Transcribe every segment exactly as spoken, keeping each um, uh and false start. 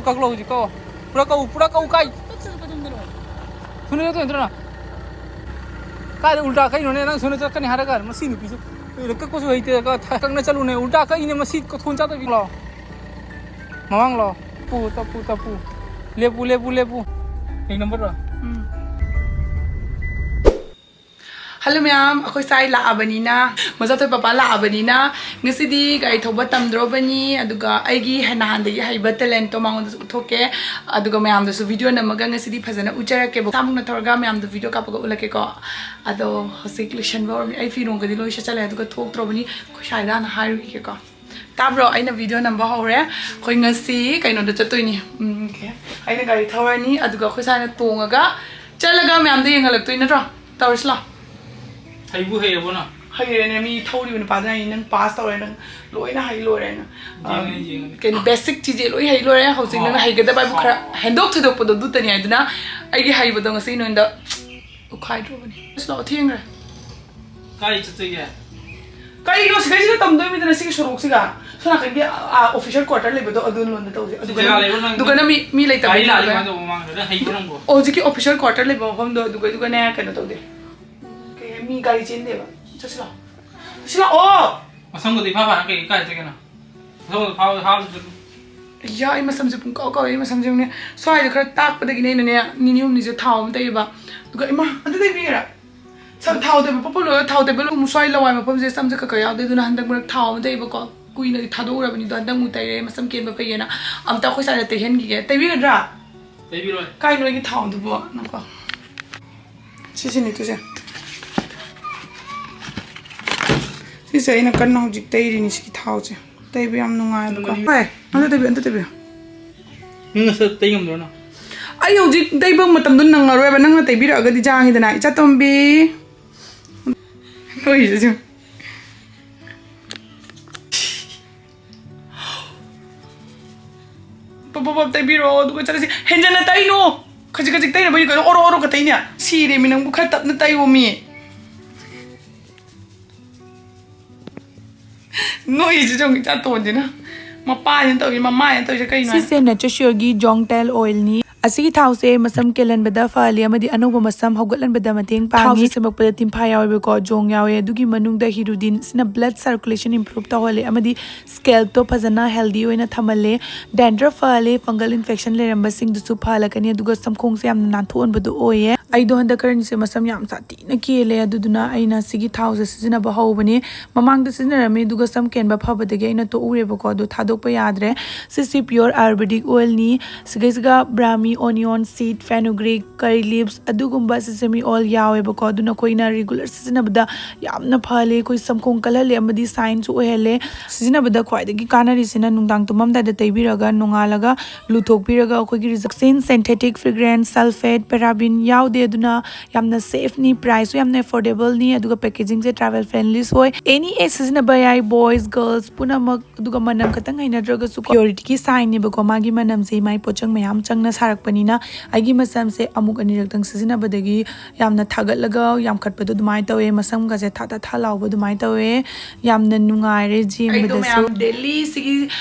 ꯀꯛꯂꯣ ꯍꯧꯖꯤꯛ ꯀꯛꯑꯣ꯫ ꯄꯨꯔꯥ ꯀꯛꯎ, ꯄꯨꯔꯥ ꯀꯛꯎ꯫ ꯀꯥꯏ? ꯊꯨꯅ ꯆꯠꯇꯣꯏ ꯅꯠꯇ꯭ꯔꯣ? ꯀꯥꯏꯗ ꯎꯜꯇꯥ ꯀꯛꯏꯅꯣꯅꯦ? ꯅꯪ ꯊꯨꯅ ꯆꯠꯀꯅꯤ ꯍꯥꯏꯔꯒ ꯃꯁꯤ ꯅꯨꯄꯤꯁꯦ꯫ ꯀꯩꯅꯣ ꯀꯛꯄꯁꯨ ꯍꯩꯇꯦ꯫ ꯀꯛꯅ ꯆꯠꯂꯨꯅꯦ꯫ ꯎꯜꯇꯥ ꯀꯛꯏꯅꯦ ꯃꯁꯤ꯫ ꯀꯊꯣꯟ ꯆꯥꯗꯕꯤ ꯂꯥꯛꯑꯣ꯫ ꯃꯃꯥꯡ ꯂꯥꯛꯑꯣ꯫ ꯇꯞꯄꯨ, ꯇꯞꯄꯨ, ꯇꯞꯄꯨ꯫ ꯂꯦꯞꯄꯨ, ꯂꯦꯞꯄꯨ, ꯂꯦꯞꯄꯨ꯫ ꯀꯩ ꯅꯝꯕꯔꯔꯣ? ꯎꯝ꯫ ꯍꯜꯂꯣ ꯃꯌꯥꯝ, ꯑꯩꯈꯣꯏ ꯁꯥꯏ ꯂꯥꯛꯑꯕꯅꯤꯅ, ꯃꯆꯥꯊꯣꯏ ꯄꯄꯥ ꯂꯥꯛꯑꯕꯅꯤꯅ, ꯉꯁꯤꯗꯤ ꯒꯥꯔꯤ ꯊꯧꯕ ꯇꯝꯗ꯭ꯔꯣꯕꯅꯤ꯫ ꯑꯗꯨꯒ ꯑꯩꯒꯤ ꯍꯦ-, ꯅꯍꯥꯟꯗꯒꯤ ꯍꯩꯕ talentꯇꯣ ꯃꯉꯣꯟꯗꯁꯨ ꯎꯠꯊꯣꯛꯀꯦ꯫ ꯑꯗꯨꯒ ꯃꯌꯥꯝꯗꯁꯨ video ꯅꯝꯃꯒ ꯉꯁꯤꯗꯤ ꯐꯖꯅ ꯎꯠꯆꯔꯛꯀꯦꯕ꯫ ꯏꯁꯥꯃꯛꯅ ꯊꯧꯔꯒ ꯃꯌꯥꯝꯗ video ꯀꯥꯞꯄꯒ ꯎꯠꯂꯛꯀꯦꯀꯣ꯫ ꯑꯗꯣ ꯍꯧꯖꯤꯛ ꯂꯣꯏꯁꯟꯕ ꯍꯧꯔꯝꯃꯤ꯫ ꯑꯩ ꯐꯤꯔꯣꯟꯒꯗꯤ ꯂꯣꯏ ꯁꯦꯠꯆꯜꯂꯦ, ꯑꯗꯨꯒ ꯊꯣꯛꯇ꯭ꯔꯣꯕꯅꯤ꯫ ꯑꯩꯈꯣꯏ ꯁꯥꯏꯗ ꯍꯥꯟꯅ ꯍꯥꯏꯔꯨꯈꯤꯒꯦꯀꯣ꯫ ꯇꯥꯕ꯭ꯔꯣ? ꯑꯩꯅ video ꯅꯝꯕ ꯍꯧꯔꯦ꯫ ꯑꯩꯈꯣꯏ ꯉꯁꯤ ꯀꯩꯅꯣꯗ ꯆꯠꯇꯣꯏꯅꯤ꯫ ꯎꯝ, okay꯫ ꯑꯩꯅ ꯒꯥꯔꯤ ꯊꯧꯔꯅꯤ, ꯑꯗꯨꯒ ꯑꯩꯈꯣꯏ ꯁꯥꯏꯅ ꯇꯣꯡꯉꯒ ꯆꯠꯂꯒ ꯃꯌꯥꯝꯗ ꯌꯦꯡꯍꯜꯂꯛꯇꯣꯏ ꯅꯠꯇ꯭ꯔꯣ? ꯇꯧꯔꯁꯤ ꯂꯥꯎ꯫ ꯍꯩꯕꯨ ꯍꯩꯔꯕꯣ ꯅꯪ? ꯍꯩꯔꯦꯅꯦ, ꯃꯤ ꯊꯧꯔꯤꯕ ꯅꯨꯄꯥꯗꯨꯅ ꯍꯥꯏꯅꯤ, "ꯅꯪ pass ꯇꯧꯔꯦ, ꯅꯪ ꯂꯣꯏꯅ ꯍꯩ ꯂꯣꯏꯔꯦ ꯅꯪ꯫" ꯌꯦꯡꯉꯦ, ꯑꯝ, ꯌꯦꯡꯉꯦ꯫ ꯀꯩꯅꯣ, basic ꯆꯤꯖꯦ ꯂꯣꯏ ꯍꯩ ꯂꯣꯏꯔꯦ꯫ ꯍꯧꯖꯤꯛ ꯅꯪꯅ ꯍꯩꯒꯗꯕ ꯍꯥꯏꯕꯨ ꯈꯔ ꯍꯦꯟꯗꯣꯛ ꯊꯣꯏꯗꯣꯛꯄꯗꯣ ꯑꯗꯨꯇꯅꯤ ꯍꯥꯏꯗꯨꯅ ꯑꯩꯒꯤ ꯍꯩꯕꯗꯣ ꯉꯁꯤ ꯅꯉꯣꯟꯗ ꯎꯈꯥꯏꯗ꯭ꯔꯣꯕꯅꯤ꯫ ꯑꯁ, ꯂꯥꯛꯑꯣ, ꯊꯦꯡꯈ꯭ꯔꯦ꯫ ꯀꯥꯏ ꯆꯠꯇꯣꯏꯒꯦ? ꯀꯩꯅꯣ, ꯁꯤꯗꯩꯁꯤꯗ ꯇꯝꯗꯣꯏꯃꯤꯗꯅ ꯁꯤꯒꯤ ꯁꯣꯔꯣꯛꯁꯤꯒ꯫ ꯁꯣꯝ ꯅꯥꯀꯟꯒꯤ, ꯑꯥ, officer quarter ꯂꯩꯕꯗꯣ ꯑꯗꯨ ꯂꯣꯟꯗ ꯇꯧꯁꯦ꯫ ꯁꯤ ꯑꯗꯨꯒ ꯖꯒꯥ ꯅꯪ-, ꯂꯩꯕ꯭ꯔꯣ ꯅꯪ? ꯑꯗꯨꯒ ꯅꯪ ꯃꯤ, ꯃꯤ ꯂꯩꯇꯕ ꯒꯥꯔꯤ ꯂꯥꯛꯑꯗꯤ ꯃꯐꯝꯗ꯫ ꯀꯃꯥꯏꯅ ꯇꯧꯕ ꯃꯃꯥꯡꯗ? ꯅꯪ ꯍꯩꯕ꯭ꯔꯣ ꯅꯪꯕꯣ? ꯑꯣ, ꯍꯧꯖꯤꯛꯀꯤ officer quarter ꯂꯩꯕ ꯃꯐꯝꯗꯣ ꯑꯗꯨꯒ, ꯑꯗꯨꯒꯅꯦ ꯀꯩꯅꯣ ꯇꯧꯗꯦ꯫ ꯀꯩ ꯍꯥꯏ-, ꯃꯤ ꯒꯥꯔꯤ ꯆꯦꯟꯗꯦꯕ꯫ ꯆꯠꯁꯤ ꯂꯥꯛꯑꯣ꯫ ꯆꯠꯁꯤ ꯂꯥꯛꯑꯣ! ꯃꯁꯝꯒꯗꯤ ꯏꯐꯥ ꯐꯥꯅ ꯀꯩ ꯀꯥꯏ ꯆꯠꯀꯦꯅꯣ? ꯃꯁꯝꯒꯗꯣ ꯐꯥ-, ꯐꯥꯕ ꯆꯠꯂꯨ꯫ ꯌꯥ, ꯑꯩ ꯃꯁꯝꯁꯦ ꯄꯨꯡꯀꯥꯎ ꯀꯥꯎꯋꯦ, ꯑꯩ ꯃꯁꯝꯁꯦ ꯌꯦꯡꯉꯨꯅꯦ꯫ ꯁ꯭ꯋꯥꯏꯗ ꯈꯔ ꯇꯥꯛꯄꯗꯒꯤꯅꯦ ꯑꯩꯅꯅꯦ ꯅꯤꯅꯤ ꯍꯨꯝꯅꯤꯁꯦ ꯊꯥꯎ ꯑꯃ ꯇꯩꯌꯦꯕ꯫ ꯑꯗꯨꯒ ꯏꯃꯥ, ꯑꯝꯇ ꯇꯩꯕꯤꯒꯦꯔꯥ? ꯁꯝ ꯊꯥꯎ ꯇꯩꯕ ꯄꯣꯠꯄꯨ ꯂꯣꯏꯔꯒ ꯊꯥꯎ ꯇꯩꯕ ꯂꯣꯏꯔꯒ ꯁ꯭ꯋꯥꯏ ꯂꯋꯥꯏ ꯃꯐꯝꯁꯦ ꯁꯝꯁꯦ ꯈꯔ ꯈꯔ ꯌꯥꯎꯗꯦ, ꯑꯗꯨꯅ ꯍꯟꯗꯛ ꯃꯔꯛ ꯊꯥꯎ ꯑꯃ ꯇꯩꯕꯀꯣ꯫ ꯀꯨꯏꯅꯗꯤ ꯊꯥꯗꯣꯛꯎꯔꯕꯅꯤꯗꯣ, ꯍꯟꯗꯛ ꯑꯃꯨꯛ ꯇꯩꯔꯦ, ꯃꯁꯝ ꯀꯦꯟꯕ ꯐꯩꯌꯦꯅ꯫ ꯑꯝꯇ ꯑꯩꯈꯣꯏ ꯁ꯭ꯋꯥꯏꯗ ꯇꯩꯍꯟꯈꯤꯒꯦ꯫ ꯇꯩꯕꯤꯒꯗ꯭ꯔꯥ? ꯇꯩꯕꯤꯔꯣꯏ꯫ ꯀꯥꯏ ꯅꯣꯏꯒꯤ ꯊꯥꯎꯗꯨꯕꯣ? ꯅꯪꯀꯣ꯫ ꯁꯤꯁꯤꯅꯤ ꯇꯨꯁꯦ꯫ ꯁꯤꯁꯦ ꯑꯩꯅ ꯀꯟꯅ ꯍꯧꯖꯤꯛ ꯇꯩꯔꯤꯅꯤ, ꯁꯤꯒꯤ ꯊꯥꯎꯁꯦ꯫ ꯇꯩꯕ ꯌꯥꯝ ꯅꯨꯡꯉꯥꯏꯕꯀꯣ꯫ ꯅꯨꯡꯉꯥꯏꯅꯤ꯫ ꯍꯣꯏ, ꯑꯝꯇ ꯇꯩꯕꯤꯌꯨ, ꯑꯝꯇ ꯇꯩꯕꯤꯌꯨ꯫ ꯅꯪ ꯅꯁꯥ ꯇꯩ ꯉꯝꯗ꯭ꯔꯣ ꯅꯪ? ꯑꯩ ꯍꯧꯖꯤꯛ ꯇꯩꯕ ꯃꯇꯝꯗꯣ ꯅꯪꯉꯔꯣꯏꯕ, ꯅꯪꯅ ꯇꯩꯕꯤꯔꯛꯑꯒꯗꯤ ꯖꯥꯡꯉꯤꯗꯅ, ꯏꯆꯥ ꯇꯣꯝꯕꯤ꯫ ꯅꯣꯏꯁꯤꯁꯨ꯫ ꯄꯞ ꯄꯞ ꯄꯞ ꯇꯩꯕꯤꯔꯣ, ꯑꯗꯨꯒ ꯆꯠꯂꯁꯤ꯫ ꯍꯦꯟꯖꯟꯅ ꯇꯩꯅꯨ꯫ ꯈꯖꯤꯛ ꯈꯖꯤꯛ ꯇꯩꯅꯕꯒꯤ ꯀꯩꯅꯣ, ꯑꯣꯔꯣ ꯑꯣꯔꯣ ꯈꯛꯇꯩꯅꯦ꯫ ꯁꯤꯔꯦꯃꯤ ꯅꯪꯕꯨ, ꯈꯔ ꯇꯞꯅ ꯇꯩꯌꯣꯃꯤ꯫ ꯅꯣꯏꯁꯤ ꯆꯣꯡꯉꯤ ꯆꯥꯇꯣꯟꯁꯤꯅ꯫ ꯃꯄꯥꯁꯤꯅ ꯇꯧꯔꯤꯁꯦ, ꯃꯃꯥꯁꯤꯅ ꯇꯧꯔꯤꯁꯦ ꯀꯩꯅꯣ ꯍꯥꯏ? ꯁꯤꯁꯦ Nature Sureꯒꯤ ꯖꯣꯡ ꯇꯦꯜ ꯑꯣꯏꯜꯅꯤ꯫ ꯑꯁꯤꯒꯤ ꯊꯥꯎꯁꯦ ꯃꯁꯝ ꯀꯦꯜꯍꯟꯕꯗ ꯐꯍꯜꯂꯤ ꯑꯃꯗꯤ ꯑꯅꯧꯕ ꯃꯁꯝ ꯍꯧꯒꯠꯍꯟꯕꯗ ꯃꯇꯦꯡ ꯄꯥꯡꯉꯤ꯫ ꯊꯥꯎꯁꯦ ꯁꯦꯝꯃꯛꯄꯗ ꯇꯤꯟꯐꯥ ꯌꯥꯎꯋꯦꯕꯀꯣ, ꯖꯣꯡ ꯌꯥꯎꯋꯦ꯫ ꯑꯗꯨꯒꯤ ꯃꯅꯨꯡꯗ ꯍꯤꯔꯨꯗꯤꯟ ꯁꯤꯅ blood circulation improve ꯇꯧꯍꯜꯂꯦ ꯑꯃꯗꯤ scalpꯇꯣ ꯐꯖꯅ healthy ꯑꯣꯏꯅ ꯊꯝꯍꯜꯂꯦ꯫ Dandruff ꯐꯍꯜꯂꯦ, fungal infection ꯂꯩꯔꯝꯕꯁꯤꯡꯗꯨꯁꯨ ꯐꯍꯜꯂꯛꯀꯅꯤ, ꯑꯗꯨꯒ ꯁꯝꯈꯣꯡꯁꯦ ꯌꯥꯝꯅ ꯅꯥꯟꯊꯣꯛꯍꯟꯕꯗꯣ ꯑꯣꯏꯌꯦ꯫ ꯑꯩꯗꯣ ꯍꯟꯗꯛ ꯈꯔꯅꯤꯁꯦ ꯃꯁꯝ ꯌꯥꯝ ꯁꯥꯊꯤꯅ ꯀꯦꯜꯂꯦ, ꯑꯗꯨꯗꯨꯅ ꯑꯩꯅ ꯁꯤꯒꯤ ꯊꯥꯎꯁꯦ ꯁꯤꯖꯤꯟꯅꯕ ꯍꯧꯕꯅꯦ꯫ ꯃꯃꯥꯡꯗ ꯁꯤꯖꯤꯟꯅꯔꯝꯃꯤ, ꯑꯗꯨꯒ ꯁꯝ ꯀꯦꯟꯕ ꯐꯕꯗꯒꯤ ꯑꯩꯅ ꯇꯣꯛꯎꯔꯦꯕꯀꯣ, ꯑꯗꯨ ꯊꯥꯗꯣꯛꯄ ꯌꯥꯗ꯭ꯔꯦ꯫ ꯁꯤꯁꯤ pure Ayurvedic oilꯅꯤ꯫ ꯁꯤꯒꯩꯁꯤꯒ Brahmi, onion, seed, fenugreek, curry leaves ꯑꯗꯨꯒꯨꯝꯕ sesame oil ꯌꯥꯎꯋꯦꯕꯀꯣ, ꯑꯗꯨꯅ ꯑꯩꯈꯣꯏꯅ regular ꯁꯤꯖꯤꯟꯅꯕꯗ ꯌꯥꯝꯅ ꯐꯍꯜꯂꯦ, ꯑꯩꯈꯣꯏ ꯁꯝꯈꯣꯡ ꯀꯜꯍꯜꯂꯦ ꯑꯃꯗꯤ ꯁꯥꯏꯟꯁꯨ ꯑꯣꯏꯍꯜꯂꯦ꯫ ꯁꯤꯖꯤꯟꯅꯕꯗ ꯈ꯭ꯋꯥꯏꯗꯒꯤ ꯀꯥꯟꯅꯔꯤꯁꯤꯅ ꯅꯨꯡꯗꯥꯡ ꯇꯨꯝꯃꯝꯗꯥꯏꯗ ꯇꯩꯕꯤꯔꯒ ꯅꯣꯡꯉꯥꯜꯂꯒ ꯂꯨꯊꯣꯛꯄꯤꯔꯒ ꯑꯩꯈꯣꯏꯒꯤ ꯔꯤꯖꯛꯁꯤꯟ, synthetic fragrance, sulfate, paraben ꯌꯥꯎꯗꯦ, ꯑꯗꯨꯅ ꯌꯥꯝꯅ safeꯅꯤ, priceꯁꯨ ꯌꯥꯝꯅ affordableꯅꯤ, ꯑꯗꯨꯒ packagingꯁꯦ travel friendlyꯁꯨ ꯑꯣꯏ꯫ Any age ꯁꯤꯖꯤꯟꯅꯕ ꯌꯥꯏ, boys, girls ꯄꯨꯝꯅꯃꯛ꯫ ꯑꯗꯨꯒ ꯃꯅꯝ ꯈꯛꯇꯪ ꯍꯩꯅꯗ꯭ꯔꯒꯁꯨ purityꯒꯤ signꯅꯦꯕꯀꯣ, ꯃꯥꯒꯤ ꯃꯅꯝꯁꯦ ꯃꯥꯏ ꯄꯣꯠꯆꯪ ꯃꯌꯥꯝ ꯆꯪꯅ ꯁꯥꯔꯛꯄꯅꯤꯅ꯫ ꯑꯩꯒꯤ ꯃꯁꯝꯁꯦ ꯑꯃꯨꯛ ꯑꯅꯤꯔꯛꯇꯪ ꯁꯤꯖꯤꯟꯅꯕꯗꯒꯤ ꯌꯥꯝꯅ ꯊꯥꯒꯠꯂꯒ ꯌꯥꯝꯈꯠꯄꯗꯣ ꯑꯗꯨꯃꯥꯏꯅ ꯇꯧꯋꯦ, ꯃꯁꯝꯒꯁꯦ ꯊꯥ ꯊꯥ ꯊꯥ ꯂꯥꯎꯕ ꯑꯗꯨꯃꯥꯏꯅ ꯇꯧꯋꯦ꯫ ꯌꯥꯝꯅ ꯅꯨꯡꯉꯥꯏꯔꯦ ꯑꯩꯗꯣ ꯖꯦꯝꯕꯗꯁꯨ꯫ ꯃꯌꯥꯝ daily ꯁꯤꯒꯤ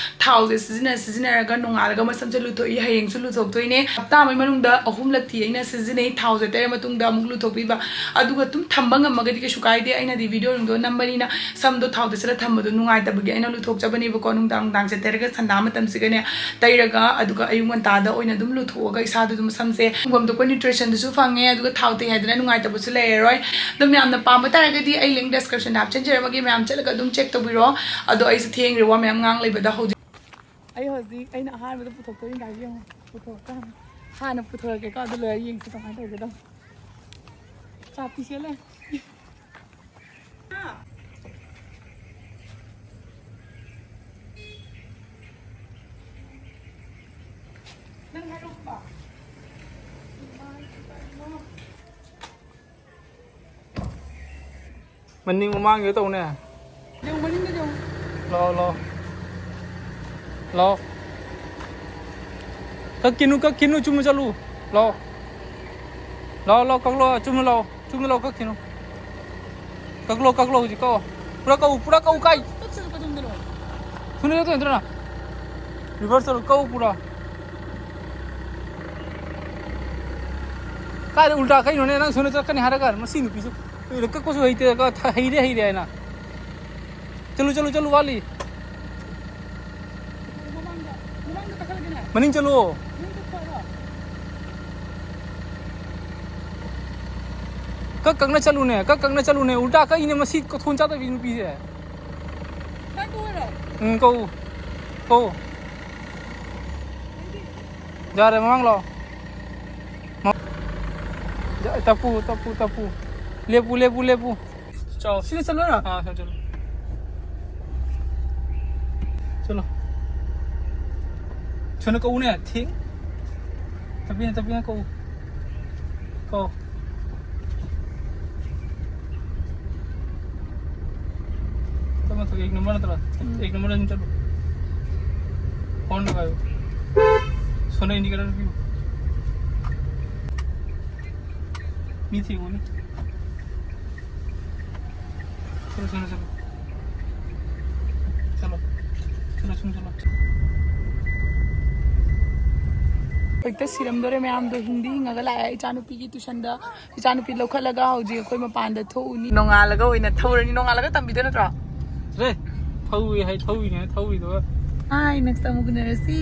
ꯊꯥꯎꯁꯦ ꯁꯤꯖꯤꯟꯅ ꯁꯤꯖꯤꯟꯅꯔꯒ ꯅꯣꯡꯉꯥꯜꯂꯒ ꯃꯁꯝꯁꯦ ꯂꯨꯊꯣꯛꯏ, ꯍꯌꯦꯡꯁꯨ ꯂꯨꯊꯣꯛꯇꯣꯏꯅꯦ꯫ ꯍꯞꯇꯥ ꯑꯃꯒꯤ ꯃꯅꯨꯡꯗ ꯑꯍꯨꯝꯂꯛꯇꯤ ꯑꯩꯅ ꯁꯤꯖꯤꯟꯅꯩ, ꯊꯥꯎꯁꯦ ꯇꯩꯔ ꯃꯇꯨꯡꯗ ꯑꯃꯨꯛ ꯂꯨꯊꯣꯛꯄꯤꯕ꯫ ꯑꯗꯨꯒ ꯑꯗꯨꯝ ꯊꯝꯕ ꯉꯝꯃꯒꯗꯤ ꯀꯩꯁꯨ ꯀꯥꯏꯗꯦ, ꯑꯩꯅꯗꯤ videoꯁꯤꯡꯗꯣ ꯅꯝꯕꯅꯤꯅ ꯁꯝꯗꯣ ꯊꯥꯎ ꯇꯩꯁꯜꯂ ꯊꯝꯕꯗꯣ ꯅꯨꯡꯉꯥꯏꯇꯕꯒꯤ ꯑꯩꯅ ꯂꯨꯊꯣꯛꯆꯕꯅꯦꯕꯀꯣ꯫ ꯅꯨꯡꯗꯥꯡ ꯅꯨꯡꯗꯥꯡꯁꯦ ꯇꯩꯔꯒ ꯁꯟꯗꯥ ꯃꯇꯝꯁꯤꯒꯅꯦ ꯇꯩꯔꯒ, ꯑꯗꯨꯒ ꯑꯌꯨꯛ ꯉꯟꯇꯥꯗ ꯑꯣꯏꯅ ꯑꯗꯨꯝ ꯂꯨꯊꯣꯛꯑꯒ ꯏꯁꯥꯗꯣ ꯑꯗꯨꯝ ꯁꯝꯁꯦ ꯐꯪꯐꯝ ꯊꯣꯛꯄ nutritionꯗꯨꯁꯨ ꯐꯪꯉꯦ, ꯑꯗꯨꯒ ꯊꯥꯎ ꯇꯩ ꯍꯥꯏꯗꯅ ꯅꯨꯡꯉꯥꯏꯇꯕꯁꯨ ꯂꯩꯔꯔꯣꯏ꯫ ꯑꯗꯨꯝ ꯌꯥꯝꯅ ꯄꯥꯝꯕ ꯇꯥꯔꯒꯗꯤ ꯑꯩ link descriptionꯗ ꯍꯥꯞꯆꯤꯟꯖꯔꯝꯃꯒꯦ, ꯃꯌꯥꯝ ꯆꯠꯂꯒ ꯑꯗꯨꯝ check ꯇꯧꯕꯤꯔꯣ꯫ ꯑꯗꯣ ꯑꯩꯁꯦ ꯊꯦꯡꯈ꯭ꯔꯦ, ꯋꯥ ꯃꯌꯥꯝ ꯉꯥꯡ ꯂꯩꯕꯗ꯫ ꯍꯧꯖꯤꯛ ꯑꯩ ꯍꯧꯖꯤꯛ ꯑꯩꯅ ꯑꯍꯥꯟꯕꯗ ꯄꯨꯊꯣꯛꯇꯣꯏꯅꯤ, ꯉꯥꯏꯕꯤꯌꯨ, ꯄꯨꯊꯣꯔꯛꯀꯦ꯫ ꯍꯥꯟꯅ ꯄꯨꯊꯣꯔꯛꯀꯦꯀꯣ, ꯑꯗꯨ ꯂꯣꯏꯔ ꯌꯦꯡꯁꯤ ꯀꯃꯥꯏꯅ ꯇꯧꯒꯦꯗꯣ꯫ ꯆꯥꯛ ꯄꯤꯁꯦ ꯂꯩ꯫ ꯅꯪ ꯍꯥꯏꯔꯛꯑꯣ꯫ ꯃꯅꯤꯡ ꯃꯃꯥꯡꯒꯤꯗ ꯇꯧꯅꯦ꯫ ꯌꯦꯡꯉꯨ, ꯃꯅꯤꯡꯗ ꯌꯦꯡꯉꯨ꯫ ꯂꯥꯛꯑꯣ, ꯂꯥꯛꯑꯣ꯫ ꯂꯥꯛꯑꯣ꯫ ꯀꯛꯈꯤꯅꯨ, ꯀꯛꯈꯤꯅꯨ, ꯆꯨꯝꯅ ꯆꯠꯂꯨ꯫ ꯂꯥꯛꯑꯣ꯫ ꯂꯥꯛꯑꯣ, ꯂꯥꯛꯑꯣ, ꯀꯛꯂꯛꯑꯣ, ꯆꯨꯝꯅ ꯂꯥꯛꯑꯣ꯫ ꯆꯨꯝꯅ ꯂꯥꯛꯑꯣ, ꯀꯛꯈꯤꯅꯨ꯫ ꯀꯛꯂꯛꯑꯣ, ꯀꯛꯂꯛꯑꯣ, ꯍꯧꯖꯤꯛ ꯀꯛꯑꯣ꯫ ꯄꯨꯔꯥ ꯀꯛꯎ, ꯄꯨꯔꯥ ꯀꯛꯎ, ꯀꯥꯏ? ꯀꯛꯁꯤꯜꯂꯨ, ꯀꯗꯣꯝꯗꯅꯣ? ꯊꯨꯅ ꯆꯠꯇꯣꯏ ꯅꯠꯇ꯭ꯔꯣ ꯅꯪ? Reverse ꯇꯧꯔꯣ, ꯀꯛꯎ ꯄꯨꯔꯥ꯫ ꯀꯥꯏꯗ ꯎꯜꯇꯥ ꯀꯩꯅꯣꯅꯦ, ꯅꯪ ꯁꯣꯝꯗ ꯆꯠꯀꯅꯤ ꯍꯥꯏꯔꯒ ꯃꯁꯤ ꯅꯨꯄꯤꯁꯨ꯫ ꯀꯛꯄꯁꯨ ꯍꯩꯇꯦ, ꯀ-, ꯊ-, ꯍꯩꯔꯦ ꯍꯩꯔꯦ ꯍꯥꯏꯅ꯫ ꯆꯠꯂꯨ, ꯆꯠꯂꯨ, ꯆꯠꯂꯨ, ꯋꯥꯠꯂꯤ꯫ ꯃꯅꯤꯡ ꯆꯠꯂꯨ꯫ ꯀꯛ ꯀꯛꯅ ꯆꯠꯂꯨꯅꯦ, ꯀꯛ ꯀꯛꯅ ꯆꯠꯂꯨꯅꯦ꯫ ꯎꯜꯇꯥ ꯀꯛꯏꯅꯦ ꯃꯁꯤ ꯀꯊꯣꯟ ꯆꯥꯗꯕꯤ ꯅꯨꯄꯤꯁꯦ꯫ ꯎꯝ, ꯀꯛꯎ꯫ ꯀꯛꯎ꯫ ꯌꯥꯔꯦ, ꯃꯃꯥꯡ ꯂꯥꯛꯑꯣ꯫ ꯃ-, ꯌꯥ-, ꯇꯞꯄꯨ, ꯇꯞꯄꯨ, ꯇꯞꯄꯨ꯫ ꯂꯦꯞꯄꯨ, ꯂꯦꯞꯄꯨ, ꯂꯦꯞꯄꯨ꯫ ꯆꯥꯎ꯫ ꯁꯤꯗ ꯆꯠꯂꯣꯏꯔꯣ? ꯑꯥ, ꯁꯤꯗ ꯆꯠꯂꯣ꯫ ꯆꯠꯂꯣ꯫ ꯊꯨꯅ ꯀꯛꯎꯅꯦ, ꯊꯦꯡ-, ꯇꯞꯄꯤꯅ, ꯇꯞꯄꯤꯅ ꯀꯛꯎ꯫ ꯀꯛꯑꯣ꯫ ꯇꯞꯅ ꯊꯧ, ꯑꯦꯛ ꯅꯝꯕꯔ ꯅꯠꯇ꯭ꯔꯣ? ꯎꯝ꯫ ꯑꯦꯛ ꯅꯝꯕꯔ ꯑꯗꯨꯝ ꯆꯠꯂꯣ꯫ ꯍꯣꯔꯟꯗꯣ ꯄꯥꯏꯌꯨ꯫ ꯁꯣꯝꯗ ꯏꯟꯗꯤꯀꯦꯇꯔ ꯄꯤꯌꯨ꯫ ꯃꯤ ꯊꯦꯡꯉꯨꯅꯤ꯫ ꯆꯠꯂꯣ, ꯆꯠꯂꯣ, ꯆꯠꯂꯣ꯫ ꯆꯠꯂꯣ꯫ ꯆꯠꯂꯣ, ꯆꯠꯂꯣ, ꯆꯠꯂꯣ꯫ ꯍꯦꯛꯇ ꯁꯤꯔꯝꯗꯣꯔꯦ ꯃꯌꯥꯝꯗꯣ꯫ ꯍꯤꯡꯗꯤ ꯍꯤꯡꯉꯒ ꯂꯥꯛꯑꯦ ꯏꯆꯥꯅꯨꯄꯤꯒꯤ ꯇꯨꯏꯁꯟꯗ꯫ ꯏꯆꯥꯅꯨꯄꯤ ꯂꯧꯈꯠꯂꯒ ꯍꯧꯖꯤꯛ ꯑꯩꯈꯣꯏ ꯃꯄꯥꯟꯗ ꯊꯣꯛꯎꯅꯤ꯫ ꯅꯣꯡꯉꯥꯜꯂꯒ ꯑꯣꯏꯅ ꯊꯧꯔꯅꯤ꯫ ꯅꯣꯡꯉꯥꯜꯂꯒ ꯇꯝꯕꯤꯗꯣꯏ ꯅꯠꯇ꯭ꯔꯣ? ꯔꯦ, ꯊꯧꯏ ꯍꯥꯏ, ꯊꯧꯏꯅꯦ, ꯊꯧꯏꯗꯨꯒ꯫ Hi, next time ꯑꯃꯨꯛ ꯎꯅꯔꯁꯤ꯫